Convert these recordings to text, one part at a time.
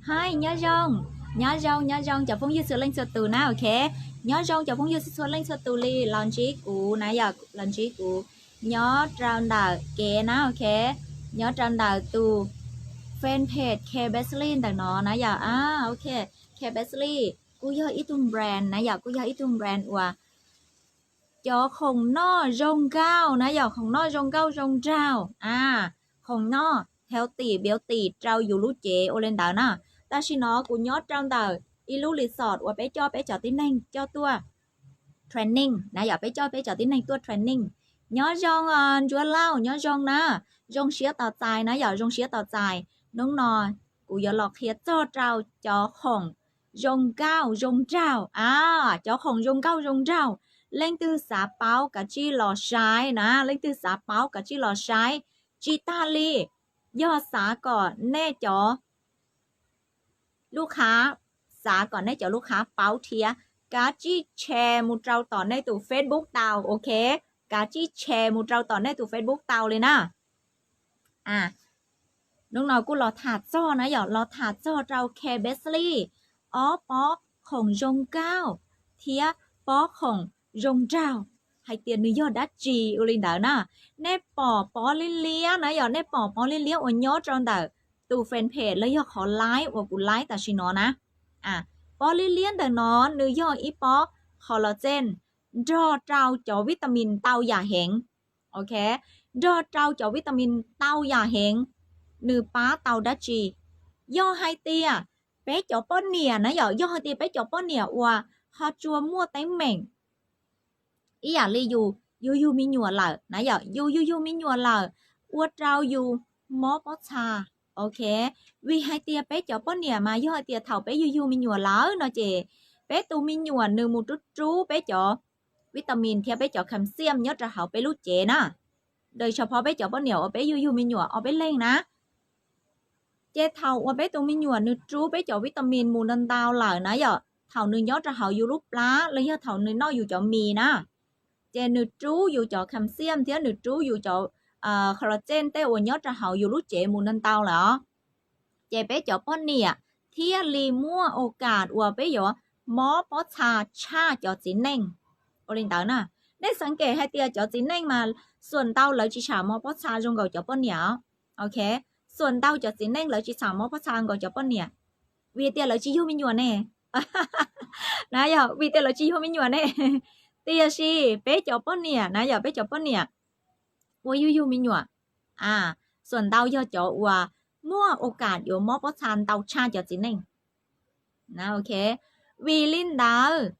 Hi, nyob zoo, nyob zoo, nyob zoo cov phooj ywg txhua leej txhua tus na, ok. Nyob zoo cov phooj ywg txhua leej txhua tus li, los ntsib kuv na yom, los ntsib kuv nyob rau ntawm kev na, ok. Nyob rau ntawm tus fanpage K Besly ntawm no na yom, ok. K Besly kuj yog ib tug brand na yom, kuj yog ib tug brand uas cov khoom noj zoo nkauj na yom, khoom noj zoo nkauj zoo nraug, a, khoom noj healthy beauty rau yus lub cev ua li ntawd na. Tam sim no kuv nyob rau ntawm ib lub resort uas peb coj peb cov tib neeg coj tuaj training na yom, peb coj peb cov tib neeg tuaj training. Nyob zoo Ntsuab Lauj, nyob zoo na, zoo siab tos txais na yom, zoo siab tos txais. Hnub no kuv yuav los qhia txog rau cov khoom zoo nkauj zoo nraug, a, cov khoom zoo nkauj zoo nraug. Leej twg xav paub kav tsij los saib na, leej twg xav paub kav tsij los saib. Tsis tas li, yog xav kom nej cov lub qhab, xav kom nej cov lub qhab paub thiab, kav tsij share mus rau tom nej tus Facebook tau, ok. Kav tsij share mus rau tom nej tus Facebook tau li na. A, hnub no kuj los tham txog na yom, los tham txog rau K Besly ob pob khoom zoo nkauj thiab pob khoom zoo nraug, hais tias nws yog dab tsi ua li ntawd na. Nej pom pob liab liab na yom, nej pom pob liab liab uas nyob rau ntawm tus fanpage los yog qhov live uas kuv live tam sim no na. A, pob liab liab ntawm no nws yog ib pob collagen nrog rau cov vitamin ntau yam heev, ok, nrog rau cov vitamin ntau yam heev. Nws pab tau dab tsi? Yog hais tias peb cov poj niam na yom, yog hais tias peb cov poj niam uas ho tsuas muaj teeb meem ib yam li yus yug yug me nyuam lawm na yom, yus yug yug me nyuam lawm ua rau yus mob pob txha, ok. Vim hais tias peb cov poj niam mas yog hais tias thaum peb yug yug me nyuam lawm no ces peb tus me nyuam nws mus rub rub peb cov vitamin thiab peb cov calcium nyob rau hauv peb lub cev na. Dai tshaj phob peb cov poj niam uas peb yug yug me nyuam ob peb leeg na, ces thaum uas peb tus me nyuam nws rub peb cov vitamin mus ntau ntau lawm na yom, thaum nws nyob rau hauv yus lub plab los yog thaum nws noj yus cov mis na, ces nws rub yus cov calcium thiab nws rub yus cov collagen tej uas nyob rau hauv yus lub cev mus ntau ntau lawm os. Ces peb cov poj niam thiaj li muaj o kas uas peb yuav mob pob txha tshaj cov txiv neej. Ua li ntawd na, nej xav nkem hais tias cov txiv neej mas xuam ntau lawv tsis tsham mob pob txha zoo nkaus cov poj niam, ok. Xuam ntau cov txiv neej lawv tsis tsham mob pob txha nkaus cov poj niam, vim tias lawv tsis yug me nyuam ne. Na yog vim tias lawv tsis yug me nyuam ne. Tiam sis peb cov poj niam na yog peb cov poj niam uas yug yug me nyuam, a, xuam ntau yog cov uas muaj o kas yuav mob pob txha ntau tshaj cov txiv neej. Ok, vim li ntawd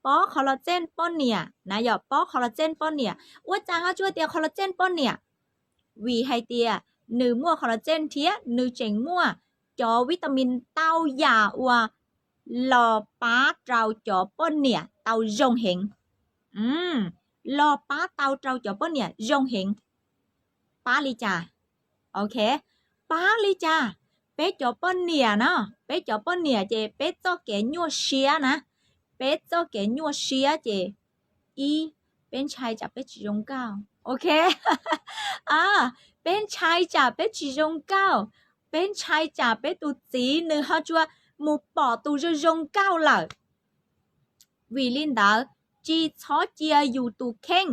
pob collagen poj niam na yog pob collagen poj niam, ua cas ho tsuas tias collagen poj niam? Vim hais tias nws muaj collagen thiab nws tseem muaj cov vitamin ntau yam uas los pab rau cov poj niam tau zoo heev. Los pab tau rau cov poj niam zoo heev. Pab li cas? Ok, pab li cas? Peb cov poj niam na, peb cov poj niam ces peb txoj kev nyuaj siab na, peb txoj kev nyuaj siab ces ib, peb ntshai tsam peb tsis zoo nkauj, ok. Peb ntshai tsam peb tsis zoo nkauj, peb ntshai tsam peb tus txiv nws ho tsuas mus pom tus zoo zoo nkauj lawm. Vim li ntawd, tsis txhob cia yus tus kheej,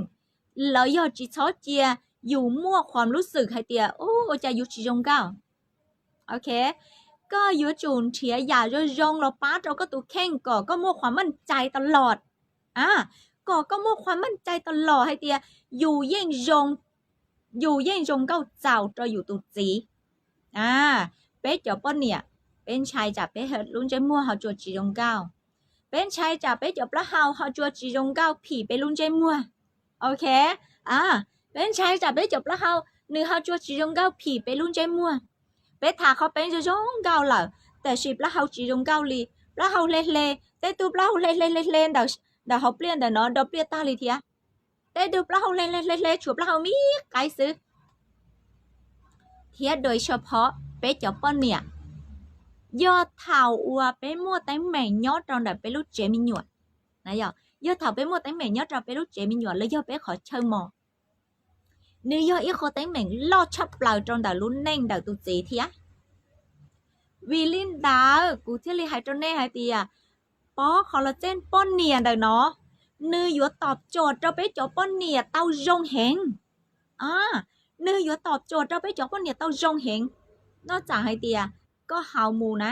los yog tsis txhob cia yus muaj qhuas lub xwm hais tias ua cas yus tsis zoo nkauj. Ok, koj yuav tsum nrhiav yam zoo zoo los pab rau koj tus kheej kom koj muaj qhuas meej cai tas los. A, kom koj muaj qhuas meej cai tas los hais tias yus yeej zoo, yus yeej zoo nkauj txaus rau yus tus txiv. A, peb cov poj niam, peb ntshai tsam peb lub ntsej muag ho tsuas tsis zoo nkauj, peb ntshai tsam peb cov plaub hau ho tsuas tsis zoo nkauj phim peb lub ntsej muag. Ok, a, peb ntshai tsam peb cov plaub hau nws ho tsuas tsis zoo nkauj phim peb lub ntsej muag. Peb thav qhov peeb zoo zoo nkauj lawm, tab sis plaub hau tsis zoo nkauj li. Plaub hau hle hle, tej tug plaub hau hle hle hle hle ntawm hauv pliaj ntawm no do pliaj tag li thiab. Tej tug plaub hau hle hle hle hle tshuav plaub hau me qaib xwb. Thiab dai tshaj phob peb cov poj niam, yog thaum uas peb muaj teeb meem nyob rau ntawm peb lub tsev me nyuam, yog thaum peb muaj teeb meem nyob rau peb lub tsev me nyuam los yog peb qhov chaw mos, nws yog ib qho teeb meem loj tshaj plaws rau ntawm lub neej ntawm tus txiv thiab. Vim li ntawd kuv thiaj li hais rau nej hais tias pob collagen poj niam ntawm no, nws yuav tom cuam rau peb cov poj niam tau zoo heev. Nws yuav tom cuam rau peb cov poj niam tau zoo heev. Noj tsam hais tias koj haus mus na,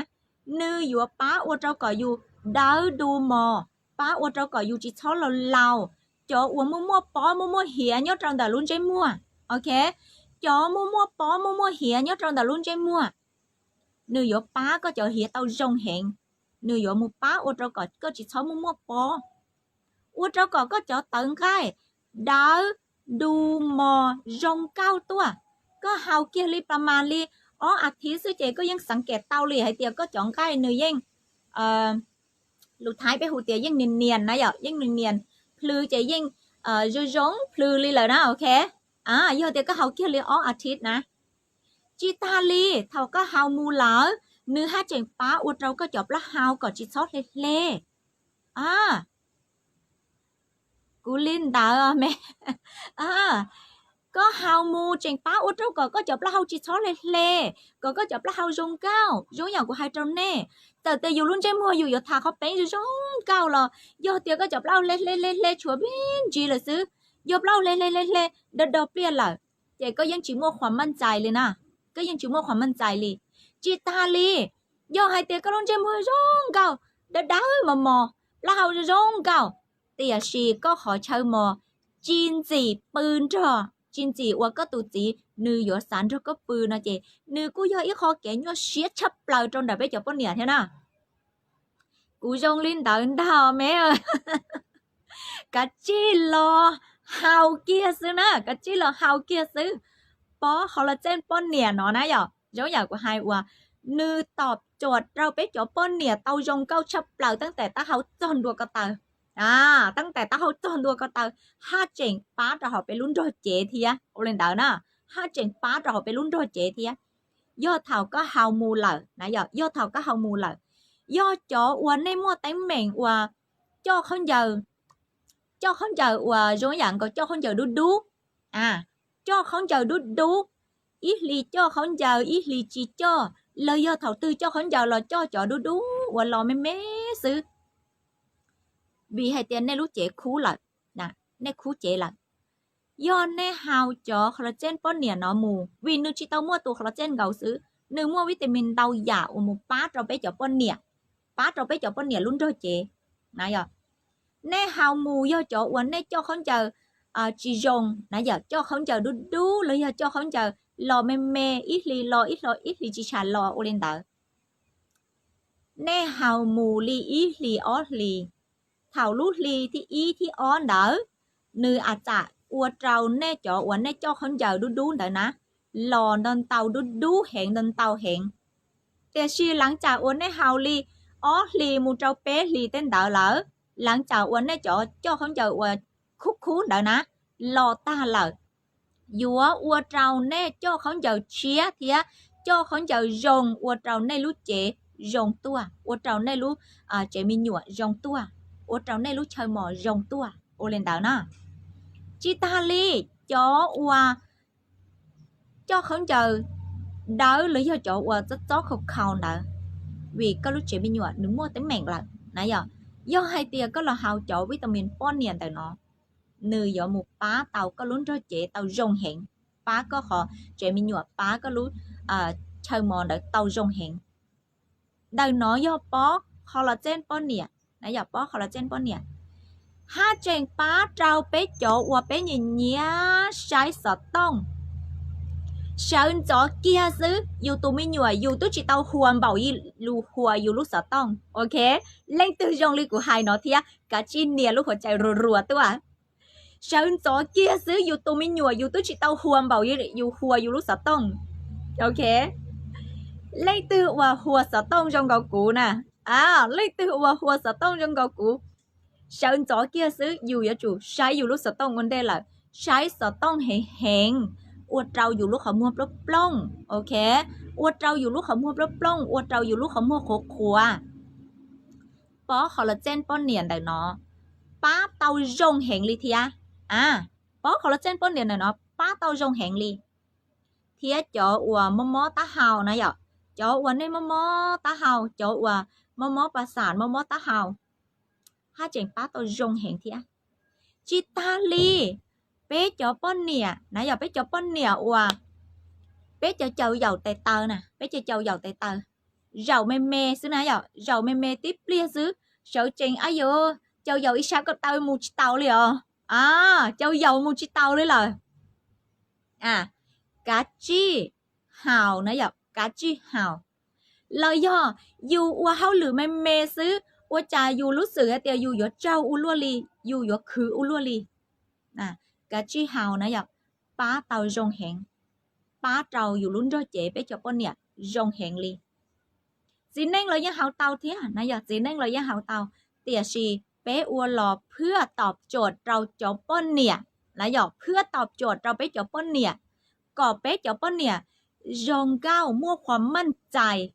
nws yuav pab ua rau kom yus dawb du mos, pab ua rau kom yus tsis txhob laus laus. Cov uas muaj muaj pob muaj muaj hiav nyob rau ntawm lub ntsej muag, ok, cov muaj muaj pob muaj muaj hiav nyob rau ntawm lub ntsej muag, nws yuav pab koj cov hiav tau zoo heev. Nws yuav mus pab ua rau kom koj tsis txhob muaj muaj pob, ua rau kom koj cov tawv nqaij dawb du mos zoo nkauj tuaj. Koj haus kiag li pas mas li ob as thiv xwb ces koj yeej xeev kem tau li hais tias koj cov nqaij nws yeej, lus Thaib peb hu tias yeej nias nias na yom, yeej nias nias, plhws ces yeej zoo zoo plhws li lawm na, ok. Yog tias koj haus kiag li ob as thiv na, tsis tas li thaum koj haus mus lawm, nws haj tseem pab ua rau koj cov plaub hau kom tsis txhob hle hle. Kuv li ntawd me, koj haus mus tseem pab ua rau kom koj cov plaub hau tsis txhob hle hle, kom koj cov plaub hau zoo nkauj. Zoo yam kuv hais rau nej, txawm tias yus lub ntsej muag yus yuav tha qhov peeb zoo zoo nkauj los, yog tias koj cov plaub hau hle hle hle hle tshuav me ntsis lawm xwb, yog plaub hau hle hle hle hle do do pliaj lawm, ces koj yeej tsis muaj khuam maj ntxais li na, koj yeej tsis muaj khuam maj ntxais li. Tsis tas li, yog hais tias koj lub ntsej muag zoo nkauj, dawb dawb mos mos, plaub hau zoo nkauj, tiam sis koj qhov chaw mos tsis ntxim pw nrog, tsis ntxim uas koj tus txiv nws yuav xav nrog koj pw no ces nws kuj yog ib qho kev nyuaj siab tshaj plaws rau ntawm peb cov poj niam thiab na. Kuv zoo li ntawd ntag me. Kav tsij los haus kiag xwb na, kav tsij los haus kiag xwb. Pob collagen poj niam no na yom, zoo yam kuv hais uas nws tom cuam rau peb cov poj niam tau zoo nkauj tshaj plaws tab tes taub hau txog ntua ko taw. Tab tes taub hau txog ntua ko taw, haj tseem pab rau hauv peb lub nrog cev thiab. Ua li ntawd na, haj tseem pab rau hauv peb lub nrog cev thiab. Yog thaum koj haus mus lawm na yom, yog thaum koj haus mus lawm, yog cov uas nej muaj teeb meem uas coj khaub ncaws, coj khaub ncaws uas zoo yam nkaus coj khaub ncaws dub dub, coj khaub ncaws dub dub, ib hlis coj khaub ncaws ib hlis tsis coj, los yog thaum twg coj khaub ncaws los coj cov dub dub uas los me me xwb. Vim hais tias nej lub cev khub lawm, nej khub cev lawm. Yog nej haus cov collagen poj niam no mus, vim nws tsis tau muaj tus collagen nkaus xwb, nws muaj vitamin ntau yam uas mus pab rau peb cov poj niam, pab rau peb cov poj niam lub nrog cev na yom. Nej haus mus yog cov uas nej coj khaub ncaws tsis zoo na yom, coj khaub ncaws dub dub los yog coj khaub ncaws los me me, ib hlis los ib hlis tsis tsham los ua li ntawd. Nej haus mus li ib hlis ob hlis, thaum lub hli thib ib thib ob ntawd, nws a tsam ua rau nej cov uas nej coj khaub ncaws dub dub ntawd na, los ntau ntau dub dub heev ntau ntau heev. Tiam sis leej tsam uas nej haus li ob hlis mus rau peb hlis tej ntawd lawm, leej tsam uas nej cov coj khaub ncaws uas khub khub ntawd na, los tag lawm, yuav ua rau nej coj khaub ncaws tshiab thiab coj khaub ncaws zoo ua rau nej lub cev zoo tuaj, ua rau nej lub tsev me nyuam zoo tuaj, ua rau nej lub chaw mos zoo tuaj ua li ntawd na. Tsis tas li, cov uas coj khaub ncaws dawb los yog cov uas txob txob khau khau ntawd, vim koj lub tsev me nyuam nws muaj teeb meem lawm na yom. Yog hais tias koj los haus cov vitamin poj niam ntawm no, nws yuav mus pab tau koj lub nrog cev tau zoo heev, pab koj qhov tsev me nyuam, pab koj lub chaw mos ntawd tau zoo heev. Ntawm no yog pob collagen poj niam, yog pob collagen poj niam, haj tseem pab rau peb cov uas peb nyiam nyiam saib xov tooj. Sawv ntxov kiag xwb, yus tus me nyuam yus twb tsis tau huas npaum li lus huas yus lub xov tooj, ok. Leej twg zoo li kuv hais no thiab kav tsij nias lub huas cai ruas ruas tuaj. Sawv ntxov kiag xwb, yus tus me nyuam yus twb tsis tau huas npaum li yus huas yus lub xov tooj, ok. Leej twg uas huas xov tooj zoo nkaus kuv na, leej twg uas huas xov tooj zoo nkaus kuv, sawv ntxov kiag xwb, yus yuav tsum saib yus lub xov tooj ua ntej lawm. Saib xov tooj heev heev ua rau yus lub qhov muag plooj plooj, ok. Ua rau yus lub qhov muag plooj plooj, ua rau yus lub qhov muag qhuav qhuav. Pob collagen poj niam ntawm no pab tau zoo heev li thiab. Pob collagen poj niam ntawm no pab tau zoo heev li. Thiab cov uas mob mob taub hau na yom, cov uas nej mob mob taub hau, cov uas mob mob pas xam, mob mob taub hau, haj tseem pab tau zoo heev thiab. Tsis tag li, peb cov poj niam na, yog peb cov poj niam uas peb cov caum yaum tes taw na, peb cov caum yaum tes taw, zaum me me xwb na, yog zaum me me tib pliag xwb, sawv tsees, a yuav caum yaum ib sab ko taw mus tsis taus li os, caum yaum mus tsis taus li lawm. Kav tsij haus na, yog kav tsij haus. Los yog yus ua hauj lwm me me xwb, ua cas yus lub xwm hais tias yus yuav tsaug ua luaj li, yus yuav khwv ua luaj li. Kav tsij haus na, yog pab tau zoo heev, pab rau yus lub nrog cev peb cov poj niam zoo heev li. Txiv neej los yeej haus tau thiab na, yog txiv neej los yeej haus tau, tiam sis peb ua los phwaj tom cuam rau cov poj niam na, yog phwaj tom cuam rau peb cov poj niam, kom peb cov poj niam zoo nkauj, muaj khuam maj txais,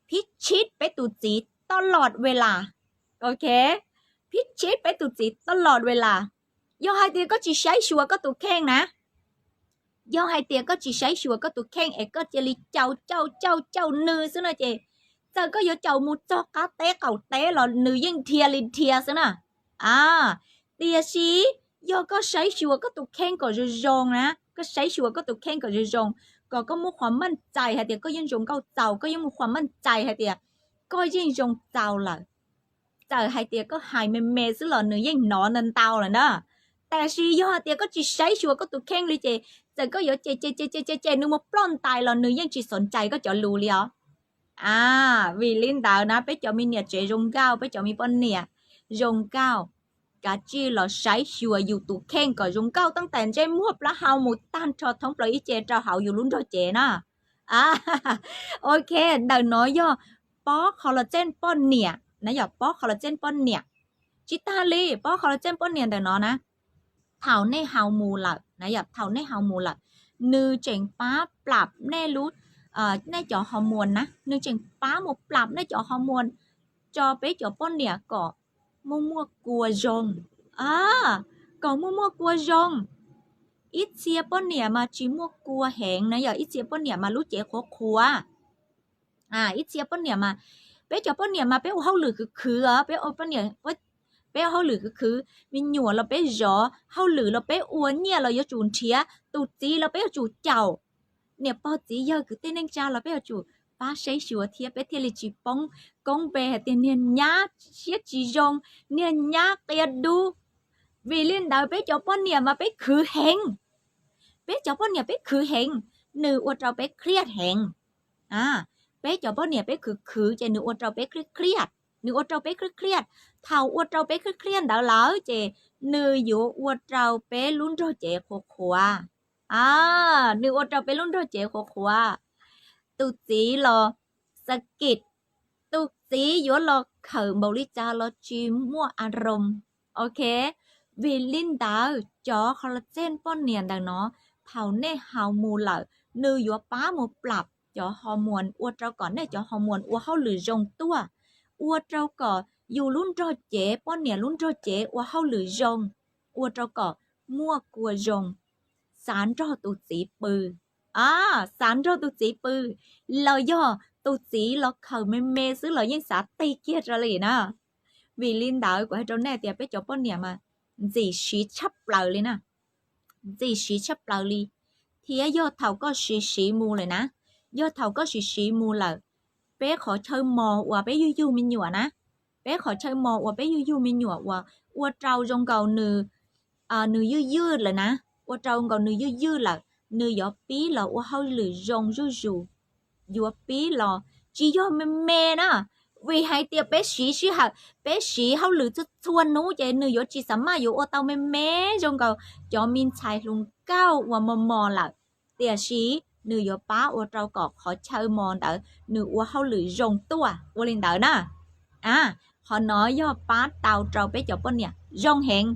phib tsib peb tus txiv toj los ve las. Ok, phib tsib peb tus txiv toj los ve las. Yog hais tias koj tsis saib xyuas koj tus kheej na, yog hais tias koj tsis saib xyuas koj tus kheej es koj cia li caum caum caum caum nws xwb no ces, txawm koj yuav caum mus txog qab teb qaum teb los nws yeej dhia li dhia xwb na. Tiam sis yog koj saib xyuas koj tus kheej kom zoo zoo na, koj saib xyuas koj tus kheej kom zoo zoo, kom koj muaj khuam maj txais hais tias koj yeej zoo nkauj txaus, koj yeej muaj khuam maj txais hais tias koj yeej zoo txaus lawm. Txawm hais tias koj hais me me xwb los nws yeej hnov ntau ntau lawm na. Tiam sis yog hais tias koj tsis saib xyuas koj tus kheej li ces, txawm koj yuav cem cem cem cem cem nws mus ploj ntais los nws yeej tsis xom cai koj cov lus li os. Vim li ntawd na peb cov me niam tsev zoo nkauj, peb cov me poj niam zoo nkauj, kav tsij los saib xyuas yus tus kheej kom zoo nkauj taab tes ntsej muag plaub hau mus tag nrho thoob plaws ib ce rau hauv yus lub nrog cev na. Ok, ntawm no yog pob collagen poj niam na, yog pob collagen poj niam. Tsis tag li, pob collagen poj niam ntawm no na, thaum nej haus mus lawm na, yog thaum nej haus mus lawm, nws tseem pab plab nej lub, nej cov hormone na, nws tseem pab mus plab nej cov hormone tso peb cov poj niam kom muaj muaj kua zoo, kom muaj muaj kua zoo. Ib txhia poj niam mas tsis muaj kua heev na, yog ib txhia poj niam mas lub cev qhuav qhuav. Ib txhia poj niam mas, peb cov poj niam mas peb ua hauj lwm khwv khwv os, peb ua hauj lwm khwv khwv, me nyuam los peb zov, hauj lwm los peb ua, nyiaj los yuav tsum nrhiav, tus txiv los peb yuav tsum caum, niam pog txiv yawg kwv tij neej tsa los peb yuav tsum pab saib xyuas thiab peb thiaj li tsis poob koob npe hais tias niag nyab siab tsis zoo, niag nyab qia dub. Vim li ntawd peb cov poj niam mas peb khwv heev, peb cov poj niam peb khwv heev, nws ua rau peb khriaj heev. Peb cov poj niam peb khwv khwv ces nws ua rau peb khriaj khriaj, nws ua rau peb khriaj khriaj. Thaum ua rau peb khriaj khriaj ntawd lawm ces nws yuav ua rau peb lub nrog cev qhuav qhuav. Nws ua rau peb lub nrog cev qhuav qhuav. Tus txiv los xav kim, tus txiv yuav los khawm npaum li cas los tsis muaj a roos. Ok, vim li ntawd cov collagen poj niam ntawm no, thaum nej haus mus lawm, nws yuav pab mus plab cov hormone ua rau kom nej cov hormone ua hauj lwm zoo tuaj, ua rau kom yus lub nrog cev, poj niam lub nrog cev ua hauj lwm zoo, ua rau kom muaj kua zoo, xav nrog tus txiv pw, xav nrog tus txiv pw, los yog tus txiv los khawm me me xwb los yeej xav tig kiag rau li na. Vim li ntawd kuv hais rau nej tias peb cov poj niam mas ntxim siv tshaj plaws li na, ntxim siv tshaj plaws li. Thiab yog thaum koj siv siv mus lawm na, yog thaum koj siv siv mus lawm, peb qhov chaw mos uas peb yug yug me nyuam na, peb qhov chaw mos uas peb yug yug me nyuam uas ua rau zoo nkaus nws, nws ywj ywj lawm na, ua rau nkaus nws ywj ywj lawm, nws yuav pib los ua hauj lwm zoo zuj zus, yuav pib los tsis yog me me na, vim hais tias peb siv sij hawm, peb siv hauj lwm txhua txhua hnub ces nws yuav tsis xav maj yuav ua tau me me zoo nkaus cov me ntxhais hluas nkauj uas mos mos lawm, tiam sis nws yuav pab ua rau kom qhov chaw mos ntawd nws ua hauj lwm zoo tuaj. Ua li ntawd na, qhov no yog pab tau rau peb cov poj niam zoo heev.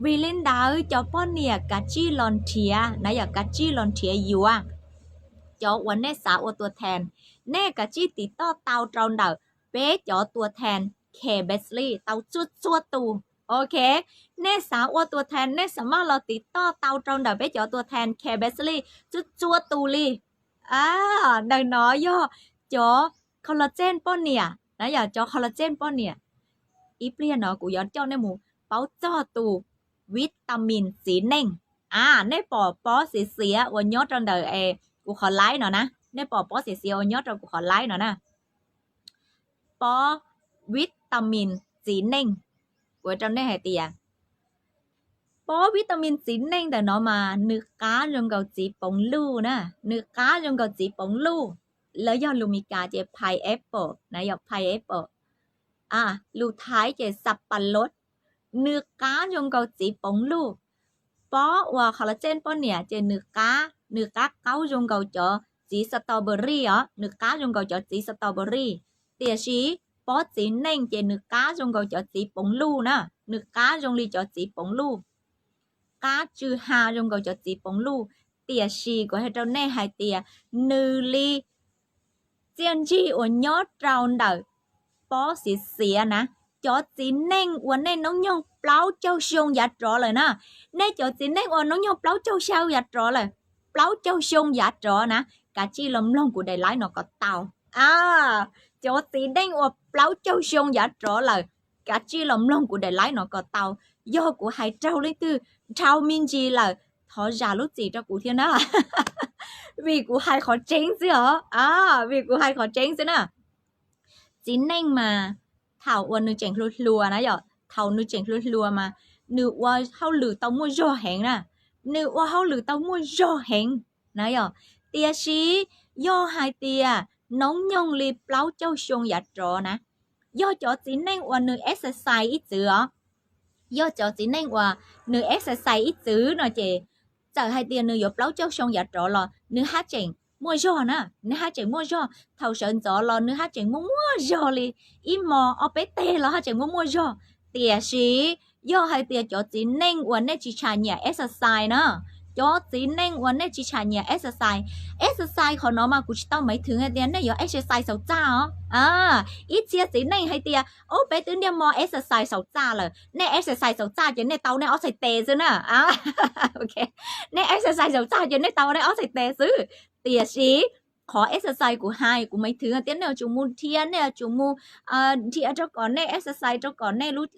Vim li ntawd cov poj niam kav tsij los nrhiav na, yog kav tsij los nrhiav yuav cov uas nej xav ua tua thas, nej kav tsij tiv toj tau rau ntawm peb cov tua thas K Best Lee tau txhua txhua tus. Ok, nej xav ua tua thas nej xav maj los tiv toj tau rau ntawm peb cov tua thas K Best Lee txhua txhua tus li. Ntawm no yog cov collagen poj niam na, yog cov collagen poj niam. Ib pliag no kuv yuav coj nej mus paub txog tus vitamin txiv neej. A, nej pom pob xiav xiav uas nyob rau ntawm kuv qhov live no na, nej pom pob xiav xiav uas nyob rau kuv qhov live no na, pob vitamin txiv neej. Kuv rau nej hais tias pob vitamin txiv neej ntawm no mas nws qab zoo nkaus txiv poov luj na, nws qab zoo nkaus txiv poov luj. Lawv yog lus Mis Kas ces pineapple na, yog pineapple. Lus Thaib ces xas pas lod. Nws qab zoo nkaus txiv poov luj. Pob uas collagen poj niam ces nws qab, nws qab qaub zoo nkaus cov txiv strawberry os, nws qab zoo nkaus cov txiv strawberry. Tiam sis pob txiv neej ces nws qab zoo nkaus cov txiv poov luj na, nws qab zoo li cov txiv poov luj, qab tsw ha zoo nkaus cov txiv poov luj. Tiam sis kuv hais rau nej hais tias nws li txiaj ntsig uas nyob rau ntawm pob xiav xiav na, cov txiv neej uas nej hnub nyoog plaub caug xyoo yav rov lawm na, nej cov txiv neej uas hnub nyoog plaub caug xyoo yav rov lawm, plaub caug xyoo yav rov na, kav tsij los mloog kuv daim live no kom tau. Cov txiv neej uas plaub caug xyoo yav rov lawm, kav tsij los mloog kuv daim live no kom tau. Yog kuv hais raug leej twg dhau me ntsis lawm, thov zam lub txim rau kuv thiab na, vim kuv hais qhov tseeb xwb os, vim kuv hais qhov tseeb xwb na. Txiv neej mas thaum uas nws tseem hluas hluas na yom, thaum nws tseem hluas hluas mas nws ua hauj lwm tau muaj zog heev na, nws ua hauj lwm tau muaj zog heev na yom. Tiam sis yog hais tias hnub nyoog li plaub caug xyoo yav rov na, yog cov txiv neej uas nws exercise ib txwm os, yog cov txiv neej uas nws exercise ib txwm no ces txawm hais tias nws yuav plaub caug xyoo yav rov los nws haj tseem muaj zog na, nws haj tseem muaj zog. Thaum sawv ntxov los nws haj tseem muaj muaj zog li, ib hmos ob peb teg los haj tseem muaj muaj zog. Tiam sis yog hais tias cov txiv neej uas nej tsis tsham nyiam exercise na, cov txiv neej uas nej tsis tsham nyiam exercise, exercise qhov no mas kuv tsis tau hais twg hais tias nej yuav exercise xauv txaj os. Ib txhia txiv neej hais tias, ub, peb twb niaj hmo exercise xauv txaj lawm. Nej exercise xauv txaj ces nej tau nej ob txhais tes xwb na. Nej exercise xauv txaj ces nej tau nej ob txhais tes xwb. Tiam sis qhov exercise kuv hais, kuv hais twg tias nej yuav tsum mus dhia, nej yuav tsum mus dhia rau kom nej exercise rau kom nej lub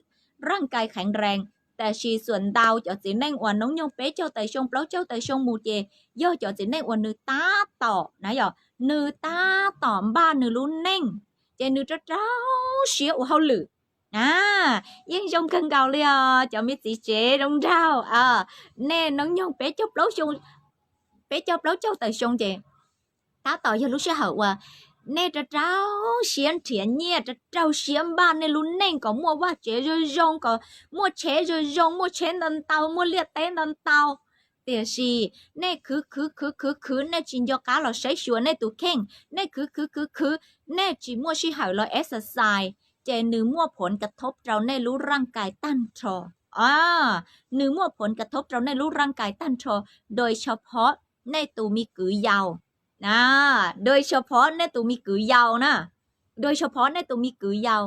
raj kais kheev rees. Tiam sis xuam ntau cov txiv neej uas hnub nyoog peb caug tawm xyoo plaub caug tawm xyoo mus ces yog cov txiv neej uas nws tab tom na yom, nws tab tom npaj nws lub neej, ces nws rau rau siab ua hauj lwm. Yeej zoo kawg nkaus li os cov me txiv tsev zoo nraug. Nej hnub nyoog peb caug plaub caug tawm xyoo ces tab tom yog lub sij hawm uas nej rau rau siab nrhiav nyiaj, rau rau siab npaj nej lub neej kom muaj vaj tsev zoo zoo, kom muaj tsheb zoo zoo, muaj tsheb ntau ntau, muaj liaj teb ntau ntau. Tiam sis nej khwv khwv khwv khwv khwv, nej tsis nco qab los saib xyuas nej tus kheej, nej khwv khwv khwv khwv, nej tsis muaj sij hawm los exercise, ces nws muaj phoov ka thob rau nej lub raj kais tag nrho. Nws muaj phoov ka thob rau nej lub raj kais tag nrho, doy tshaj phom nej tus me kwv yau, doy tshaj phom nej tus me kwv yau na, doy tshaj phom nej tus me kwv yau.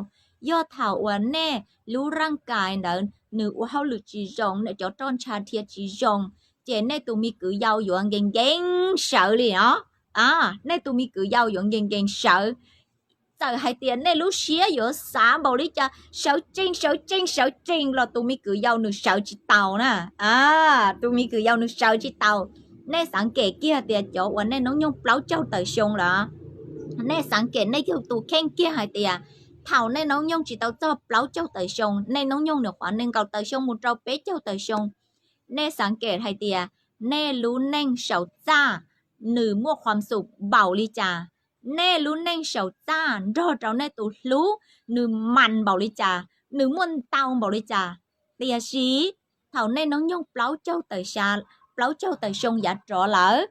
Yog thaum uas nej lub raj kais ntawd nws ua hauj lwm tsis zoo, cov roj ntsha dhia tsis zoo, ces nej tus me kwv yau yuav nkees nkees sawv li os. Nej tus me kwv yau yuav nkees nkees sawv. Txawm hais tias nej lub siab yuav xav npaum li cas, sawv tsees sawv tsees sawv tsees los tus me kwv yau nws sawv tsis tau na. Tus me kwv yau nws sawv tsis tau. Nej xav nkem kiag tias cov uas nej hnub nyoog plaub caug tawm xyoo lawm, nej xav nkem nej tus kheej kiag hais tias thaum nej hnub nyoog tsis tau txog plaub caug tawm xyoo, nej hnub nyoog nws qhuav nees nkaum tawm xyoo mus rau peb caug tawm xyoo, nej xav nkem hais tias nej lub neej saum txaj nws muaj khuam xum npaum li cas, nej lub neej saum txaj nrog rau nej tus hlub nws mas npaum li cas, nws muaj ntau npaum li cas. Tiam sis thaum nej hnub nyoog plaub caug tawm xyoo yav rov lawm,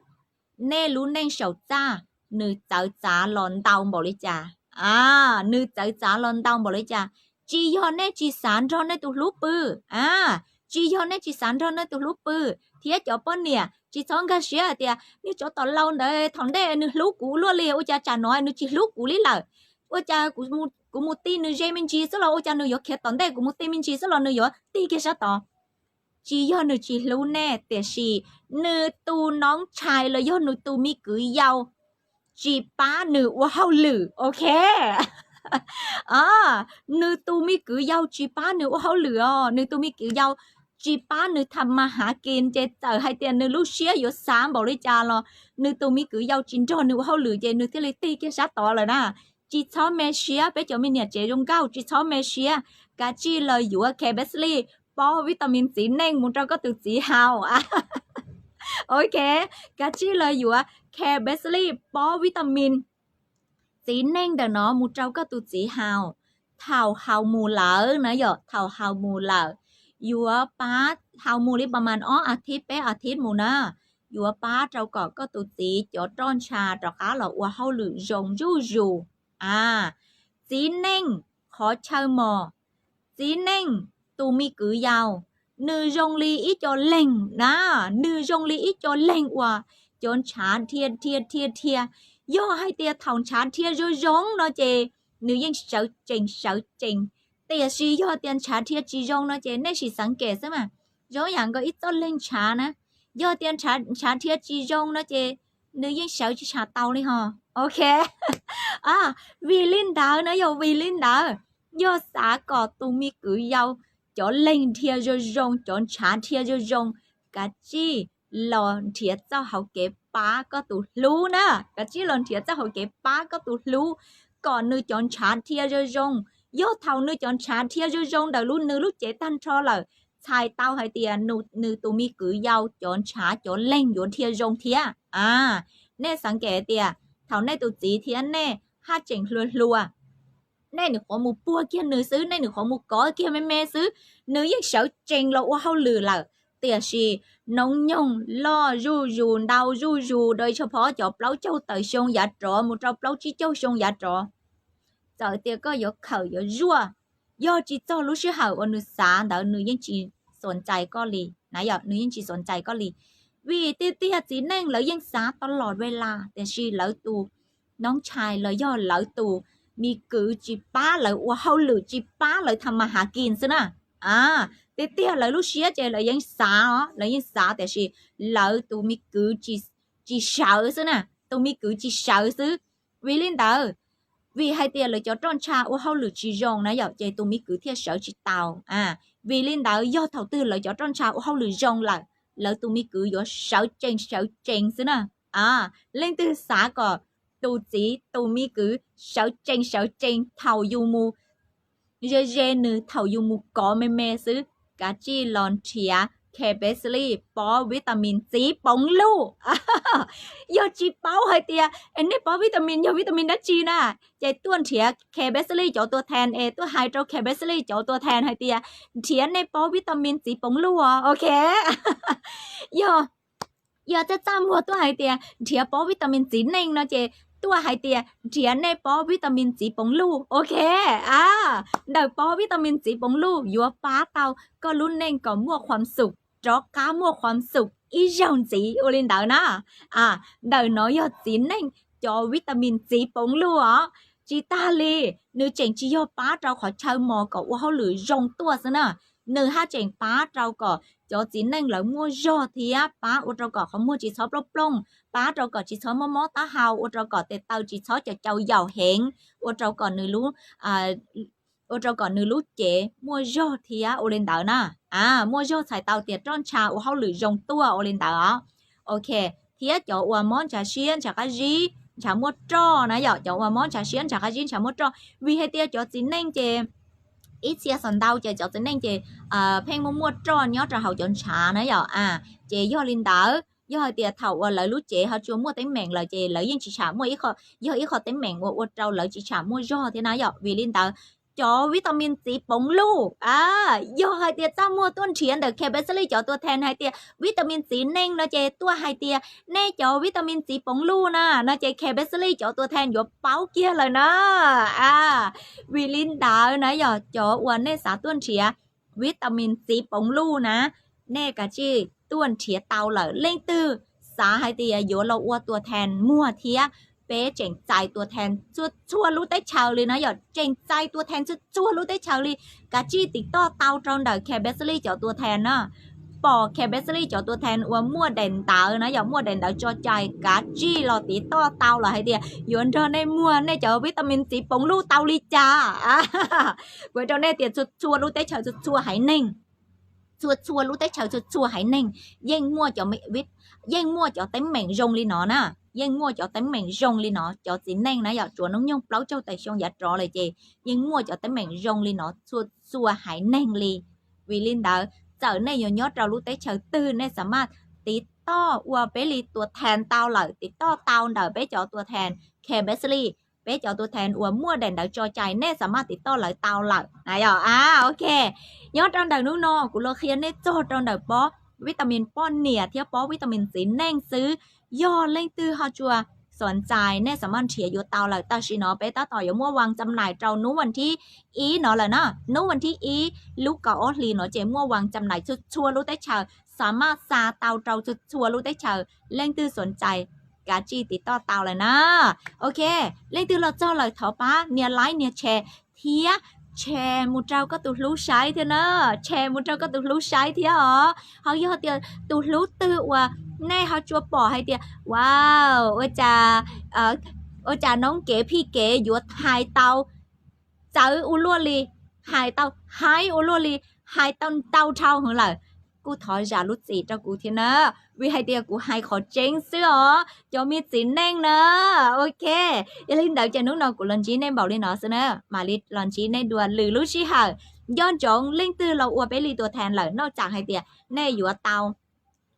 nej lub neej saum txaj nws txawv txav los ntau npaum li cas, nws txawv txav los ntau npaum li cas. Tsis yog nej tsis xav nrog nej tus hlub pw, tsis yog nej tsis xav nrog nej tus hlub pw. Thiab cov poj niam tsis txhob nkag siab hais tias niag tsov tom laus ntawd thaum ntej nws hlub kuv luaj li, ua cas tsam no nws tsis hlub kuv li lawm. Ua cas kuv mus ti nws ze me ntsis xwb los ua cas nws yuav khiav tom ntej, kuv mus ti me ntsis xwb los nws yuav ti kiag sab tod. Tsis yog nws tsis hlub nej, tiam sis nws tus noob tshais los yog nws tus me kwv yau tsis pab nws ua hauj lwm, ok. Nws tus me kwv yau tsis pab nws ua hauj lwm os, nws tus me kwv yau tsis pab nws tham ma hav kis, ces txawm hais tias nws lub siab yuav xav npaum li cas los nws tus me kwv yau tsis nrog nws ua hauj lwm ces nws thiaj li tig kiag sab tod lawm na. Tsis txhob me siab, peb cov me niam tsev zoo nkauj, tsis txhob me siab. Kav tsij los yuav K-Besli pob vitamin txiv neej mus rau koj tus txiv haus. Ok, kav tsij los yuav K-Besli pob vitamin txiv neej ntawm no mus rau koj tus txiv haus. Thaum haus mus lawm na yom, thaum haus mus lawm, yuav pab, haus mus li pas mas ob a thiv peb a thiv mus na, yuav pab rau kom koj tus txiv cov roj ntsha rov qab los ua hauj lwm zoo zuj zus. A, txiv neej qhov chaw mos, txiv neej tus me kwv yau, nws zoo li ib co leeg na, nws zoo li ib co leeg uas cov ntshav dhia dhia dhia dhia. Yog hais tias thaum ntshav dhia zoo zoo no ces nws yeej sawv tsees sawv tsees, tiam sis yog tias ntshav dhia tsis zoo no ces nej sim xeev kes xwb mas, zoo yam nkaus ib txoj leeg ntshav na, yog tias ntshav dhia tsis zoo no ces nws yeej sawv tsis tsham tau li ho. Ok, vim li ntawd na yog, vim li ntawd yog xav kom tus me kwv yau cov leeg dhia zoo zoo, cov ntshav dhia zoo zoo, kav tsij los nrhiav txoj hauv kev pab koj tus hlub na, kav tsij los nrhiav txoj hauv kev pab koj tus hlub kom nws cov ntshav dhia zoo zoo. Yog thaum nws cov ntshav dhia zoo zoo ntawm lub, nws lub cev tag nrho lawm, txhais tau hais tias nws tus me kwv yau cov ntshav cov leeg yuav dhia zoo thiab. A, nej xeev kes tias thaum nej tus txiv thiab nej haj tseem hluas hluas, nej nyuam qhuav mus puag kiag nws xwb, nej nyuam qhuav mus kov kiag me me xwb, nws yeej sawv tsees los ua hauj lwm lawm. Tiam sis hnub nyoog loj zuj zus, ntau zuj zus, do ib tsho phob cov plaub caug tawm xyoo yav rov mus rau plaub tsib caug xyoo yav rov, txawm tias koj yuav khawm yuav zuaj, yog tsis txog lub sij hawm uas nws xav ntawd nws yeej tsis xuas ntxais koj li na yom, nws yeej tsis xuas ntxais koj li. Vim tiag tiag txiv neej lawv yeej xav tau los vela, tiam sis lawv tus noob tshai los yog lawv tus me kwv tsis pab lawv ua hauj lwm, tsis pab lawv tham ma hav kis xwb na. A, tiag tiag lawv lub siab ces lawv yeej xav os, lawv yeej xav, tiam sis lawv tus me kwv tsis sawv xwb na, tus me kwv tsis sawv xwb. Vim li ntawd, vim hais tias lawv cov roj ntsha ua hauj lwm tsis zoo na yom, ces tus me kwv thiaj sawv tsis tau. A, vim li ntawd yog thaum twg lawv cov roj ntsha ua hauj lwm zoo lawm, lawv tus me kwv yuav sawv tsees sawv tsees xwb na. A, leej twg xav kom tus txiv tus me kwv sawv tsees sawv tsees thaum yus mus ze ze nws, thaum yus mus kov me me xwb, kav tsij los nrhiav K-Besli pob vitamin txiv poov luj. Yog tsis paub hais tias es nej pob vitamin yog vitamin dab tsi na, ces tuaj nrhiav K-Besli cov tua than es tuaj hais rau K-Besli cov tua than hais tias nrhiav nej pob vitamin txiv poov luj os, ok. Yog, yog txaj txaj muag tuaj hais tias nrhiav pob vitamin txiv neej no ces tuaj hais tias nrhiav nej pob vitamin txiv poov luj, ok. A, ntawm pob vitamin txiv poov luj yuav pab tau koj lub neej kom muaj khuam xum, rov qab muaj khuam xum ib zaug ntxiv ua li ntawd na. A, ntawm no yog txiv neej cov vitamin txiv poov luj os. Tsis tag li, nws tseem tsis yog pab rau qhov chaw mos kom ua hauj lwm zoo tuaj xwb na, nws haj tseem pab rau kom cov txiv neej lawv muaj zog thiab, pab ua rau kom qhov muag tsis txhob plooj plooj, pab rau kom tsis txhob mob mob taub hau, ua rau kom tes taw tsis txhob caum caum yaum heev, ua rau kom nws lub ua rau kom nws lub cev muaj zog thiab ua li ntawd na. A, muaj zog txhais tau tias roj ntsha ua hauj lwm zoo tuaj ua li ntawd os. Ok, thiab cov uas mob ntshav siab ntshav qab zib, ntshav muaj roj na yom, cov uas mob ntshav siab ntshav qab zib ntshav muaj roj, vim hais tias cov txiv neej ces ib txhia xav ntau ces cov txiv neej ces pheej muaj muaj roj nyob rau hauv cov ntshav na yom. A, ces yog li ntawd, yog hais tias thaum uas lawv lub cev ho tsuas muaj teeb meem lawm ces lawv yeej tsis tsham muaj ib qho, yog ib qho teeb meem uas ua rau lawv tsis tsham muaj zog thiab na yom. Vim li ntawd, cov vitamin txiv poov luj, a, yog hais tias txaj muag tuaj nrhiav ntawm K-Besli cov tua than hais tias vitamin txiv neej no ces tuaj hais tias nej cov vitamin txiv poov luj na no ces K-Besli cov tua than yuav paub kiag lawm na. A, vim li ntawd na yog cov uas nej xav tuaj nrhiav vitamin txiv poov luj na, nej kav tsij tuaj nrhiav tau lawm. Leej twg xav hais tias yuav los ua tua than muag thiab, peb tseem txais tua than txhua txhua lub teb chaws li na yom, tseem txais tua than txhua txhua lub teb chaws li. Kav tsij tim toj tau rau ntawm K-Besli cov tua than na. pom K Best Lee cov tua thas uas muaj daim ntawv na yog muaj daim ntawv tso cai kav tsij los tiv toj tau lawm hais tias yuav nrog nej muag nej cov vitamin txiv poov lub tau li cas. Kuv rau nej tias txhua txhua lub teb chaws txhua txhua haiv neeg, txhua txhua lub teb chaws txhua txhua haiv neeg yeej muaj cov, yeej muaj cov teeb meem zoo li no na, yeej muaj cov teeb meem zoo li no. Cov txiv neej na yog tsuas hnub nyoog plaub caug tawm xyoo yav rov lawm ces yeej muaj cov teeb meem zoo li no txhua txhua haiv neeg li. Vim li ntawd txawm nej yuav nyob rau lub teb chaws twg nej xav maj tiv toj ua peb li tua thas tau lawm, tiv toj tau ntawm peb cov tua thas K Best Lee, peb cov tua thas uas muaj daim ntawv tso cai nej xav maj tiv toj lawv tau lawm na yog. Ok, nyob rau ntawm hnub no kuv los qhia nej txog rau ntawm pob vitamin poj niam thiab pob vitamin txiv neej xwb. Yog leej twg ho tsuas xom ntxais nej xav maj nrhiav yuav tau lawm. Tam sim no peb tab tom yuav muaj vas xam nais rau hnub vas thib ib no lawm na, hnub vas thib ib lub kaum ob hlis no ces muaj vas xam nais txhua txhua lub teb chaws, xav maj xa tau rau txhua txhua lub teb chaws. Leej twg xom ntxais kav tsij tiv toj tau lawm na. Ok, leej twg los txog lawm thov pab nias like nias share thiab share mus rau koj tus hlub saib thiab na, share mus rau koj tus hlub saib thiab os. Ho yog tias tus hlub twg uas nej ho tsuas pom hais tias wow, ua cas noob kev phij kev yuav hais tau txawv ua luaj li, hais tau haib ua luaj li, hais tau ntau dhau heev lawm, kuj thov zam lub txim rau kuv thiab na, vim hais tias kuv hais qhov tseeb xwb os cov me txiv neej na. Ok, yog li ntawd ces hnub no kuv los ntsib nej npaum li no xwb na, mam li los ntsib nej dua lwm lub sij hawm. Nco ntsoov leej twg los ua peb li tua thas lawm noj tsam hais tias nej yuav tau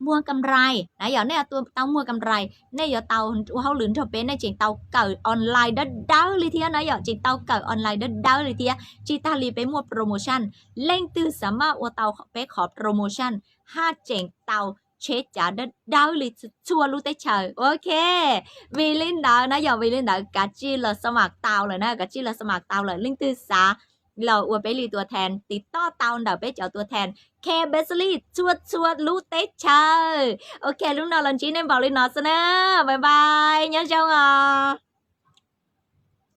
muag kam rais na yog, nej yuav tau muag kam rais, nej yuav tau ua hauj lwm nrog peb, nej tseem tau kawm online dawb dawb li thiab na yog, tseem tau kawm online dawb dawb li thiab. Tsis tag li peb muaj promotion, leej twg xav maj ua tau peb qhov promotion haj tseem tau tsheb cav dawb dawb li txhua lub teb chaws. Ok, vim li ntawd na yog, vim li ntawd kav tsij los xas mas tau lawm na, kav tsij los xas mas tau lawm. Leej twg xav los ua peb li tua thas tiv toj tau ntawm peb cov tua thas K Best Lee txhua txhua lub teb chaws. Ok, hnub no los ntsib nej npaum li no xwb na, bye bye, nyob zoo os.